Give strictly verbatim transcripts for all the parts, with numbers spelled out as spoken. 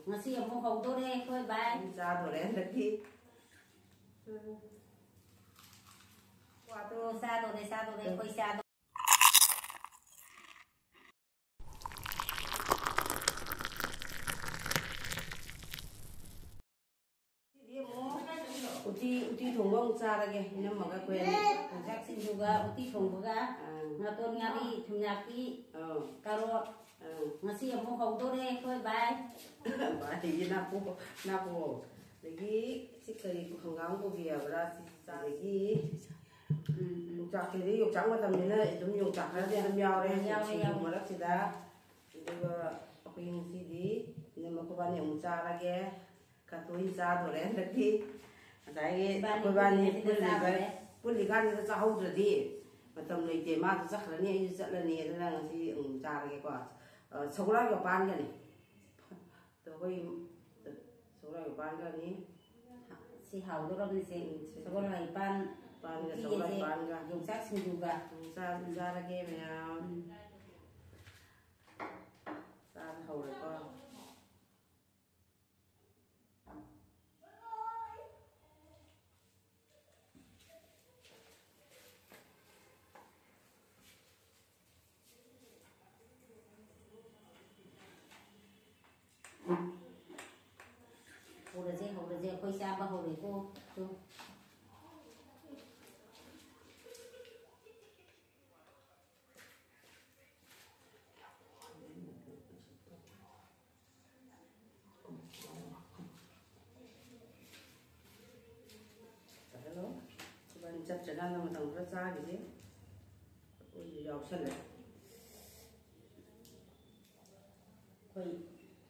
ꯉꯁꯤ ꯑꯃꯨꯛ ꯍꯧꯗꯣꯔꯦ ꯑꯩꯈꯣꯏ ꯚꯥꯏ꯫ ꯆꯥꯗꯣꯔꯦ ꯍꯟꯗꯛꯇꯤ꯫ ꯎꯝ꯫ ꯋꯥꯗꯣ ꯆꯥꯗꯣꯔꯦ, ꯆꯥꯗꯣꯔꯦ, ꯑꯩꯈꯣꯏ ꯆꯥꯗꯣꯔꯦ꯫ ꯁꯤꯗꯤ ꯑꯃꯨꯛ ꯎꯇꯤ, ꯎꯇꯤ ꯊꯣꯡꯕ ꯑꯃꯨꯛ ꯆꯥꯔꯒꯦ, ꯏꯅꯝꯃꯒ ꯑꯩꯈꯣꯏ ꯑꯅꯤ꯫ ꯌꯣꯡꯆꯥꯛ ꯁꯤꯡꯖꯨꯒ ꯎꯇꯤ ꯊꯣꯡꯕꯒ, ꯑꯥ꯫ ꯉꯥꯇꯣꯟ ꯉꯥꯔꯤ, ꯊꯨꯝꯌꯥꯛꯄꯤ, ꯑꯥ꯫ ꯀꯥꯔꯣꯠ꯫ ꯑꯥ꯫ ꯉꯁꯤ ꯑꯃꯨꯛ ꯍꯧꯗꯣꯔꯦ ꯑꯩꯈꯣꯏ ꯚꯥꯏ꯫ ꯚꯥꯏ, ꯅꯥꯀꯨ-, ꯅꯥꯀꯨ꯫ ꯑꯗꯒꯤ ꯁꯤ ꯀꯔꯤ ꯍꯪꯒꯥꯝ ꯀꯣꯕꯤ ꯍꯥꯏꯕ꯭ꯔꯥ? ꯁꯤ ꯆꯥꯔꯒꯤ꯫ ꯎꯝ, ꯎꯝ꯫ ꯌꯣꯡꯆꯥꯛꯁꯤꯗꯤ ꯌꯣꯡꯆꯥꯛ ꯃꯇꯝꯅꯤꯅ ꯑꯗꯨꯝ ꯌꯣꯡꯆꯥꯛ ꯈꯔꯗꯤ ꯑꯗꯨꯝ ꯌꯥꯎꯔꯦ ꯌꯥꯎꯔꯦ, ꯁꯤꯡꯖꯨ ꯌꯥꯎꯔꯦ꯫ ꯃꯔꯛꯁꯤꯗ꯫ ꯑꯗꯨꯒ ꯑꯩꯈꯣꯏ ꯉꯁꯤꯗꯤ ꯏꯅꯝꯃ ꯑꯩꯈꯣꯏꯕꯥꯅꯤ ꯑꯃꯨꯛ ꯆꯥꯔꯒꯦ꯫ ꯈꯔ ꯇꯣꯏꯅ ꯆꯥꯗꯣꯔꯦ ꯍꯟꯗꯛꯇꯤ꯫ ꯉꯁꯥꯏꯒꯤ ꯏꯕꯥꯅꯤ ꯑꯩꯈꯣꯏꯕꯥꯅꯤ ꯄꯨꯜꯂꯤꯉꯩꯁꯤꯗ ꯄꯨꯜꯂꯤꯉꯩ-, ꯆꯥꯗꯣꯔꯦ꯫ ꯄꯨꯜꯂꯤꯀꯥꯟꯁꯤꯗ ꯆꯥꯍꯧꯗ꯭ꯔꯗꯤ ꯃꯇꯝ ꯂꯩꯇꯦ꯫ ꯃꯥꯁꯨ ꯆꯠꯈ꯭ꯔꯅꯤ, ꯑꯩꯁꯨ ꯆꯠꯂꯅꯤ꯫ ꯑꯗꯨꯅ ꯉꯁꯤ ꯑꯃꯨꯛ ꯆꯥꯔꯒꯦꯀꯣ꯫ ꯑ, ꯁꯒꯣꯜꯍꯋꯥꯏꯒ ꯄꯥꯟꯒꯅꯤ꯫ ꯑꯗꯣ ꯑꯩꯈꯣꯏ ꯁꯒꯣꯜꯍꯋꯥꯏꯒ ꯄꯥꯟꯒꯅꯤ꯫ ꯁꯤ ꯍꯥꯎꯗꯣꯔꯕꯅꯤ ꯁꯦ꯫ ꯎꯝ, ꯁꯤ ꯁꯒꯣꯜ ꯍꯋꯥꯏ ꯄꯥꯟ ꯄꯥꯟꯒ ꯎꯇꯤꯒꯁꯦ ꯁꯒꯣꯜ ꯍꯋꯥꯏ ꯄꯥꯟꯒ꯫ ꯌꯣꯡꯆꯥꯛ ꯁꯤꯡꯖꯨꯒ꯫ ꯎꯝ, ꯆꯥ-, ꯆꯥꯔꯒꯦ ꯃꯌꯥꯝ꯫ ꯎꯝ꯫ ꯆꯥꯕ ꯍꯧꯔꯦꯀꯣ꯫ ꯍꯧꯔꯁꯦ, ꯍꯧꯔꯁꯦ, ꯑꯩꯈꯣꯏ ꯆꯥꯕ ꯍꯧꯔꯦꯀꯣ꯫ ꯇꯨ꯫ ꯍꯜꯂꯣ, ꯏꯕꯥꯅꯤ ꯆꯠꯇ꯭ꯔꯀꯥꯟꯗ ꯃꯇꯝ ꯈꯔ ꯆꯥꯈꯤꯁꯦ꯫ ꯑꯩꯈꯣꯏꯁꯨ ꯌꯥꯎꯁꯜꯂꯦ꯫ ꯑꯩꯈꯣꯏ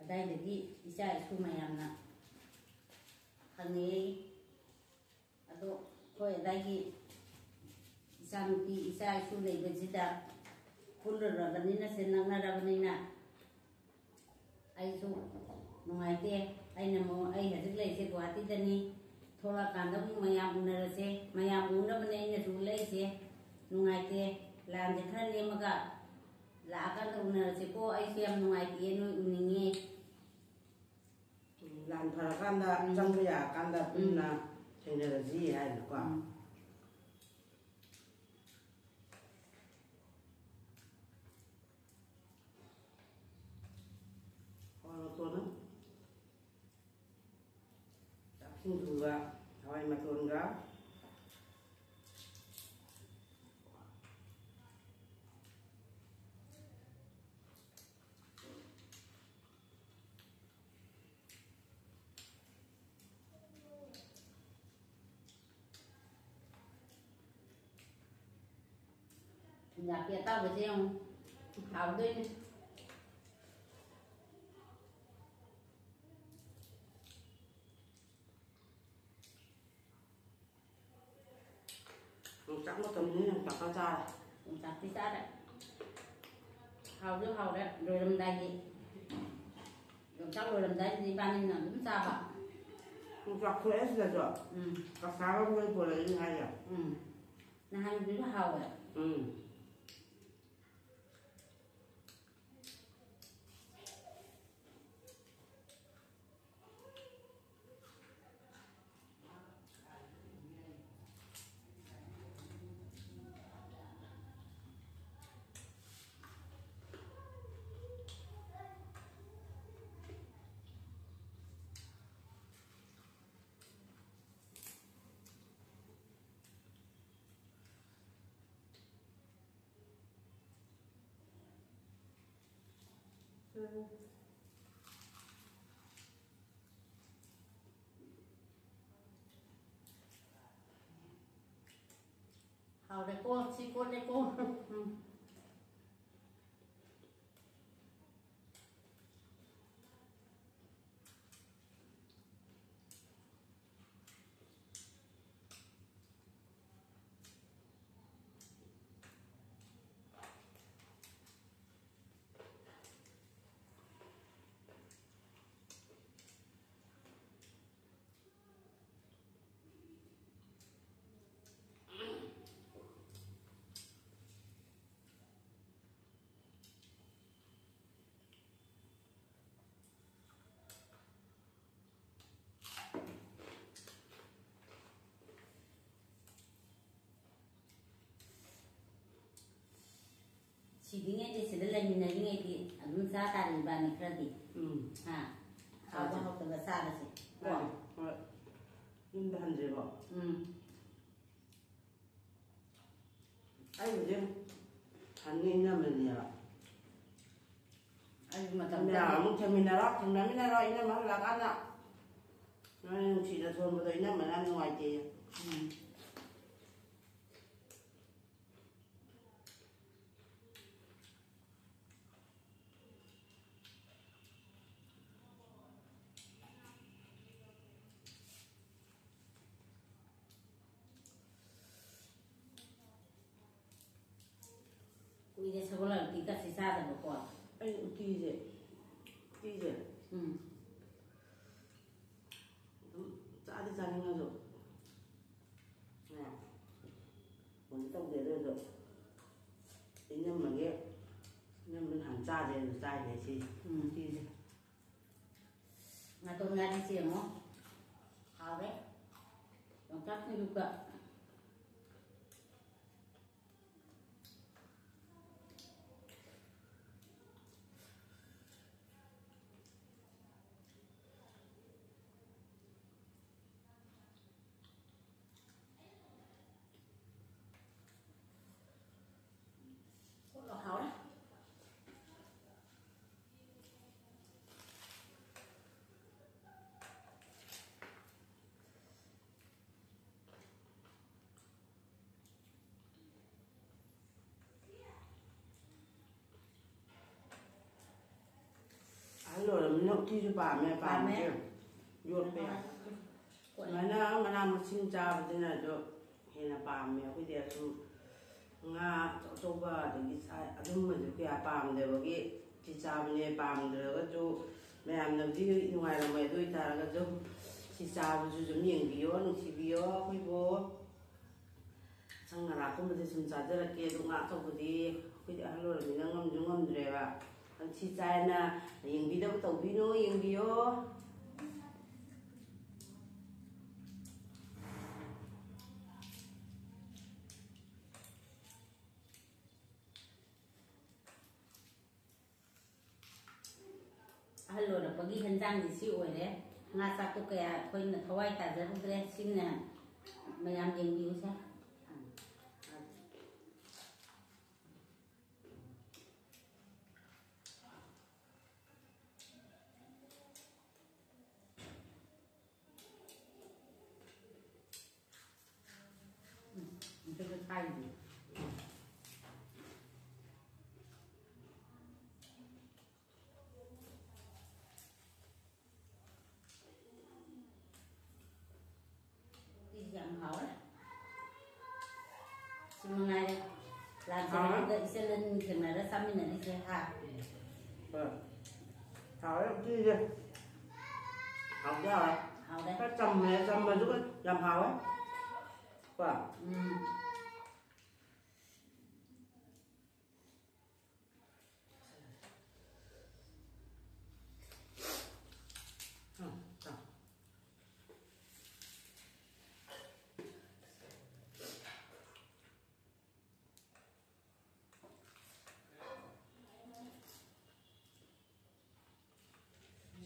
ꯑꯗꯥꯏꯗꯒꯤ ꯏꯆꯥ ꯏꯁꯨ ꯃꯌꯥꯝꯅ ꯍꯪꯉꯛꯏ꯫ ꯑꯗꯣ ꯑꯩꯈꯣꯏ ꯑꯗꯥꯏꯒꯤ ꯏꯆꯥꯅꯨꯄꯤ, ꯏꯆꯥ ꯏꯁꯨ ꯂꯩꯕꯁꯤꯗ ꯄꯨꯜꯂꯨꯔꯕꯅꯤꯅ, ꯁꯦ ꯅꯛꯅꯔꯕꯅꯤꯅ ꯑꯩꯁꯨ ꯅꯨꯡꯉꯥꯏꯇꯦ꯫ ꯑꯩꯅ ꯑꯃꯨꯛ, ꯑꯩ ꯍꯧꯖꯤꯛ ꯂꯩꯔꯤꯁꯦ ꯒꯨꯋꯥꯍꯥꯇꯤꯗꯅꯤ, ꯊꯣꯛꯂꯛꯑꯀꯥꯟꯗ ꯑꯃꯨꯛ ꯃꯌꯥꯝ ꯎꯅꯔꯁꯦ, ꯃꯌꯥꯝ ꯎꯅꯕꯅꯦ ꯑꯩꯅꯁꯨ ꯂꯩꯔꯤꯁꯦ꯫ ꯅꯨꯡꯉꯥꯏꯇꯦ, ꯂꯥꯟꯁꯦ ꯈꯔ ꯅꯦꯝꯃꯒ ꯂꯥꯛꯑꯀꯥꯟꯗ ꯎꯅꯔꯁꯦꯀꯣ꯫ ꯑꯩꯁꯨ ꯌꯥꯝ ꯅꯨꯡꯉꯥꯏꯇꯦ, ꯅꯣꯏ ꯎꯅꯤꯡꯉꯦ꯫ ꯀꯥꯟꯗ, ꯎꯝ꯫ ꯆꯪꯕ ꯌꯥꯔꯀꯥꯟꯗ ꯄꯨꯟꯅ ꯎꯝ꯫ ꯊꯦꯡꯅꯔꯁꯤ ꯍꯥꯏꯅꯀꯣ꯫ ꯎꯝ꯫ ꯍꯋꯥꯏ ꯃꯇꯣꯟ ꯑꯃ꯫ ꯆꯥꯛꯁꯤꯡꯗꯨꯒ ꯍꯋꯥꯏ ꯃꯇꯣꯟꯒ꯫ ꯊꯨꯝꯌꯥꯛꯄꯤ ꯑꯇꯥꯎꯕꯁꯦ ꯌꯦꯡꯉꯨ꯫ ꯍꯥꯎꯗꯣꯏꯅꯦ꯫ ꯌꯣꯡꯆꯥꯛ ꯃꯇꯝꯅꯤꯅ ꯌꯣꯡꯆꯥꯛꯀ ꯆꯥꯔꯦ꯫ ꯌꯣꯡꯆꯥꯛꯇꯤ ꯆꯥꯔꯦ꯫ ꯍꯥꯎꯁꯨ ꯍꯥꯎꯔꯦ꯫ ꯂꯣꯏꯔꯝꯗꯥꯏꯒꯤ, ꯌꯣꯡꯆꯥꯛ ꯂꯣꯏꯔꯝꯗꯥꯏꯗꯗꯤ ꯏꯕꯥꯅꯤꯅ ꯑꯗꯨꯝ ꯆꯥꯕ꯫ ꯌꯣꯡꯆꯥꯛ ꯊꯣꯛꯑꯦ ꯁꯤꯗꯁꯨ꯫ ꯎꯝ꯫ ꯀꯁꯥꯔ ꯃꯣꯏ ꯄꯨꯔꯛꯏꯅꯤ ꯍꯥꯏꯌꯦ꯫ ꯎꯝ꯫ ꯅꯍꯥꯟꯒꯤꯗꯨꯁꯨ ꯍꯥꯎꯋꯦ꯫ ꯎꯝ꯫ ꯍꯥꯎꯔꯦꯀꯣ, ꯁꯤ ꯀꯣꯠꯂꯦꯀꯣ꯫ ꯎꯝ꯫ ꯁꯤꯗ꯭ꯔꯤꯉꯩꯗꯤ, ꯁꯤꯗ ꯂꯩꯃꯤꯟꯅꯔꯤꯉꯩꯗꯤ ꯑꯗꯨꯝ ꯆꯥ ꯇꯥꯔꯦ ꯏꯕꯥꯅꯤ ꯈꯔꯗꯤ꯫ ꯎꯝ꯫ ꯍꯥ? ꯍꯥꯎꯕ ꯆꯥꯁꯦ꯫ ꯍꯥꯎꯇꯕ ꯆꯥꯕꯁꯦ꯫ ꯀꯣ? ꯃꯥꯅꯦ꯫ ꯍꯣꯏ꯫ ꯌꯨꯝꯗ ꯍꯟꯗ꯭ꯔꯤꯕꯣ? ꯎꯝ꯫ ꯑꯩꯕꯨꯗꯤ ꯍꯟꯅꯤ ꯏꯅꯝꯃꯅꯦꯕ꯫ ꯑꯩꯁꯨ ꯃꯇꯝ ꯃꯌꯥꯝ ꯆꯪꯉꯦ꯫ ꯑꯃꯨꯛ ꯊꯦꯡꯃꯤꯟꯅꯔꯣ, ꯊꯦꯡꯅꯃꯤꯟꯅꯔꯣ, ꯏꯅꯝꯃ ꯍꯜꯂꯛꯑꯀꯥꯟꯗ꯫ ꯅꯣꯏ ꯅꯨꯡꯁꯤꯅ ꯁꯣꯟꯕꯗꯣ ꯏꯅꯝꯃꯅ ꯌꯥꯝ ꯅꯨꯡꯉꯥꯏꯇꯦꯌꯦ꯫ ꯎꯝ꯫ ꯀꯨꯏꯔꯦ ꯁꯒꯣꯜ ꯍꯋꯥꯏ ꯎꯇꯤꯒꯁꯦ ꯆꯥꯗꯕꯀꯣ꯫ ꯑꯩ ꯎꯇꯤꯁꯦ, ꯎꯇꯤꯁꯦ ꯎꯝ꯫ ꯑꯗꯨꯝ ꯆꯥꯗꯤ ꯆꯥꯅꯤꯡꯉꯁꯨ, ꯀꯩꯅꯣ ꯇꯧꯗꯦ꯫ ꯑꯗꯨꯁꯨ ꯏꯅꯝꯃꯒꯤ, ꯏꯅꯝꯃ ꯅꯍꯥꯟ ꯆꯥꯁꯦ ꯑꯗꯨ ꯆꯥꯏꯅꯦ ꯁꯤ ꯎꯝ꯫ ꯎꯇꯤꯁꯦ꯫ ꯉꯥꯇꯣꯟ ꯉꯥꯔꯤꯁꯦ ꯌꯦꯡꯉꯣ꯫ ꯍꯥꯎꯔꯦ꯫ ꯌꯣꯡꯆꯥꯛ ꯁꯤꯡꯖꯨꯒ꯫ ꯍꯥꯎꯔꯦ꯫ ꯑꯍꯜ ꯑꯣꯏꯔꯕꯅꯤꯅ ꯎꯇꯤꯁꯨ ꯄꯥꯝꯃꯦ, ꯄꯥꯝꯃꯦ꯫ ꯄꯥꯝꯃꯦ꯫ ꯌꯣꯠꯄ ꯌꯥꯏ꯫ ꯍꯣꯏ꯫ ꯁꯨꯃꯥꯏꯅ ꯃꯅꯥ ꯃꯁꯤꯡ ꯆꯥꯕꯁꯤꯅꯁꯨ ꯍꯦꯟꯅ ꯄꯥꯝꯃꯦ꯫ ꯑꯩꯈꯣꯏꯗꯤ ꯑꯁꯨꯝ ꯉꯥ ꯑꯆꯧ ꯑꯆꯧꯕ ꯑꯗꯒꯤ ꯁꯥ ꯑꯗꯨꯝꯕꯁꯨ ꯀꯌꯥ ꯄꯥꯝꯗꯕꯒꯤ ꯁꯤ ꯆꯥꯕꯅꯦ꯫ ꯄꯥꯝꯗ꯭ꯔꯒꯁꯨ ꯃꯌꯥꯝꯅꯕꯨꯗꯤ ꯅꯨꯡꯉꯥꯏꯔꯝꯃꯣꯏ, ꯑꯗꯨ ꯑꯣꯏ ꯇꯥꯔꯒꯁꯨ ꯁꯤ ꯆꯥꯕꯁꯨ ꯑꯗꯨꯝ ꯌꯦꯡꯕꯤꯌꯣ, ꯅꯨꯡꯁꯤꯕꯤꯌꯣ ꯑꯩꯈꯣꯏꯕꯨ꯫ ꯁꯪ ꯉꯔꯥꯛꯀꯨꯝꯕꯗꯤ ꯁꯨꯝ ꯆꯥꯖꯔꯛꯀꯦ, ꯑꯗꯨ ꯉꯥ ꯑꯆꯧꯕꯗꯤ ꯑꯩꯈꯣꯏꯗꯤ ꯑꯍꯜ ꯑꯣꯏꯔꯕꯅꯤꯅ ꯉꯝꯁꯨ ꯉꯝꯗ꯭ꯔꯦꯕ꯫ ꯑꯗꯨ ꯁꯤ ꯆꯥꯏꯅ ꯌꯦꯡꯕꯤꯗꯕ ꯇꯧꯕꯤꯅꯨ, ꯌꯦꯡꯕꯤꯌꯣ꯫ ꯑꯍꯜ ꯑꯣꯏꯔꯛꯄꯒꯤ ꯍꯦꯟꯖꯥꯡꯗꯤ ꯁꯤ ꯑꯣꯏꯔꯦ꯫ ꯉꯥ ꯆꯥꯛꯇꯣ ꯀꯌꯥ ꯑꯩꯈꯣꯏꯅ ꯊꯋꯥꯏ ꯇꯥꯖꯔꯨꯗ꯭ꯔꯦ꯫ ꯁꯤꯅ ꯃꯌꯥꯝ ꯌꯦꯡꯕꯤꯌꯨꯁꯦ꯫ ꯎꯝ, ꯑꯝꯇꯒ ꯁꯥꯏꯗꯦ꯫ ꯎꯇꯤꯁꯤ ꯌꯥꯝ ꯍꯥꯎꯔꯦ꯫ ꯁꯤ ꯃꯉꯥꯏꯔꯦ꯫ ꯂꯥꯟ ꯍꯥꯎꯔꯦ꯫ ꯆꯠꯂꯛꯄꯗ ꯏꯆꯜ ꯑꯅꯤ ꯊꯦꯡꯅꯔ ꯆꯥꯃꯤꯟꯅꯔꯤꯁꯦ, ꯍꯥ? ꯍꯣꯏ꯫ ꯍꯥꯎꯔꯦ ꯎꯇꯤꯁꯦ꯫ ꯍꯥꯎꯗꯤ ꯍꯥꯎꯔꯦ꯫ ꯍꯥꯎꯔꯦ꯫ ꯈꯔ ꯆꯝꯃꯦ, ꯆꯝꯃꯁꯨ ꯌꯥꯝ ꯍꯥꯎꯋꯦ꯫ ꯀꯣ? ꯎꯝ꯫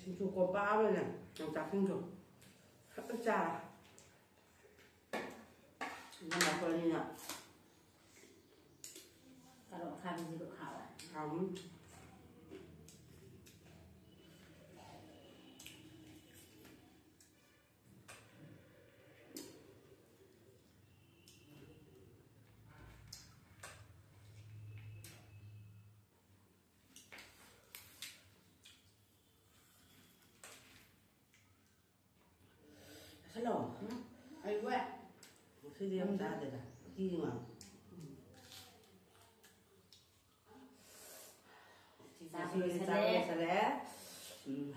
ꯁꯤꯡꯖꯨ ꯀꯣꯝꯄꯥꯛ ꯑꯃꯅꯦ ꯌꯣꯡꯆꯥꯛ ꯁꯤꯡꯖꯨ꯫ ꯐꯖꯅ ꯆꯥꯔꯦ꯫ ꯏꯅꯝꯃ ꯑꯩꯈꯣꯏ ꯑꯅꯤꯅ꯫ ꯀꯥꯔꯣꯠ ꯑꯈꯥꯕꯤꯁꯤꯁꯨ ꯍꯥꯎꯋꯦ꯫ ꯍꯥꯎꯅꯤ꯫ ꯆꯥꯁꯜꯂꯣ꯫ ꯎꯝ? ꯑꯩ ꯋꯦ꯫ ꯉꯁꯤꯗꯤ ꯌꯥꯝ ꯎꯝ꯫ ꯆꯥꯗꯦꯗ꯫ ꯎꯇꯤ ꯉꯥꯛ꯫ ꯎꯝ꯫ ꯆꯥꯕ ꯉꯁꯤꯗꯤ ꯂꯣꯏꯁꯜꯂꯦ꯫ ꯆꯥꯕ ꯂꯣꯏꯁꯜꯂꯦ꯫ ꯎꯝ꯫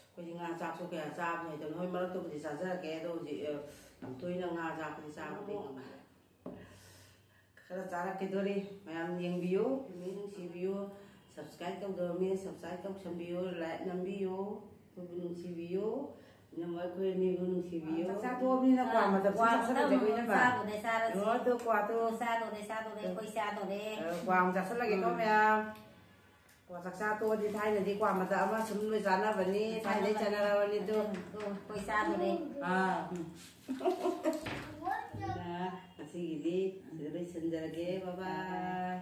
ꯑꯩꯈꯣꯏꯗꯤ ꯉꯥ ꯆꯥꯛꯁꯨ ꯀꯌꯥ ꯆꯥꯕ ꯍꯩꯇꯕꯅꯤ꯫ ꯍꯣꯏ, ꯃꯔꯛꯇꯕꯨꯗꯤ ꯆꯥꯖꯔꯛꯀꯦ꯫ ꯑꯗꯣ ꯍꯧꯖꯤꯛ, ꯑ, ꯌꯥꯝ ꯇꯣꯏꯅ ꯉꯥ ꯆꯥꯛꯄꯗꯤ ꯆꯥꯕꯗꯤ ꯉꯝꯃꯣꯏ꯫ ꯈꯔ ꯆꯥꯔꯛꯈꯤꯗꯣꯔꯤ꯫ ꯃꯌꯥꯝ ꯌꯦꯡꯕꯤꯌꯨ, ꯃꯤ ꯅꯨꯡꯁꯤꯕꯤꯌꯨ, subscribe ꯇꯧꯗꯕ ꯃꯤ subscribe ꯇꯧꯁꯟꯕꯤꯌꯨ, like ꯅꯝꯕꯤꯌꯨ, ꯑꯩꯈꯣꯏꯕꯨ ꯅꯨꯡꯁꯤꯕꯤꯌꯨ, ꯏꯅꯝꯃ ꯑꯩꯈꯣꯏ ꯑꯅꯤꯕꯨ ꯅꯨꯡꯁꯤꯕꯤꯌꯨ꯫ ꯆꯥꯛ ꯆꯥꯊꯣꯛꯑꯕꯅꯤꯅ ꯀ꯭ꯋꯥ ꯃꯇꯝꯁꯨ ꯀ꯭ꯋꯥ ꯆꯥꯁꯜꯂꯁꯦ ꯑꯩꯈꯣꯏ ꯏꯅꯝꯃ꯫ ꯆꯥꯗꯣꯔꯦ, ꯆꯥꯔꯁꯤ꯫ ꯌꯦꯡꯉꯣ ꯑꯗꯨ ꯀ꯭ꯋꯥꯗꯨ꯫ ꯆꯥꯗꯣꯔꯦ, ꯆꯥꯗꯣꯔꯦ, ꯑꯩꯈꯣꯏ ꯆꯥꯗꯣꯔꯦ꯫ ꯑ, ꯀ꯭ꯋꯥ ꯑꯃꯨꯛ ꯆꯥꯁꯜꯂꯒꯦꯀꯣ ꯎꯝ꯫ ꯃꯌꯥꯝ꯫ ꯀꯣ, ꯆꯥꯛꯆꯥ ꯇꯣꯛꯑꯗꯤ ꯊꯥꯏꯅꯗꯤ ꯀ꯭ꯋꯥ ꯃꯇꯝ ꯑꯃ ꯁꯨꯝ ꯂꯣꯏ ꯆꯥꯅꯕꯅꯤ, ꯊꯥꯏꯅꯗꯩ ꯆꯥꯅꯔꯕꯅꯤ ꯑꯗꯨ꯫ ꯑꯩꯈꯣꯏ ꯆꯥꯗꯣꯔꯦ꯫ ꯑꯥ꯫ ꯑꯗꯨꯅ ꯉꯁꯤꯒꯤꯗꯤ ꯁꯤꯗ ꯂꯣꯏꯁꯤꯟꯖꯔꯒꯦ꯫ ꯕꯥꯏ ꯕꯥꯏ꯫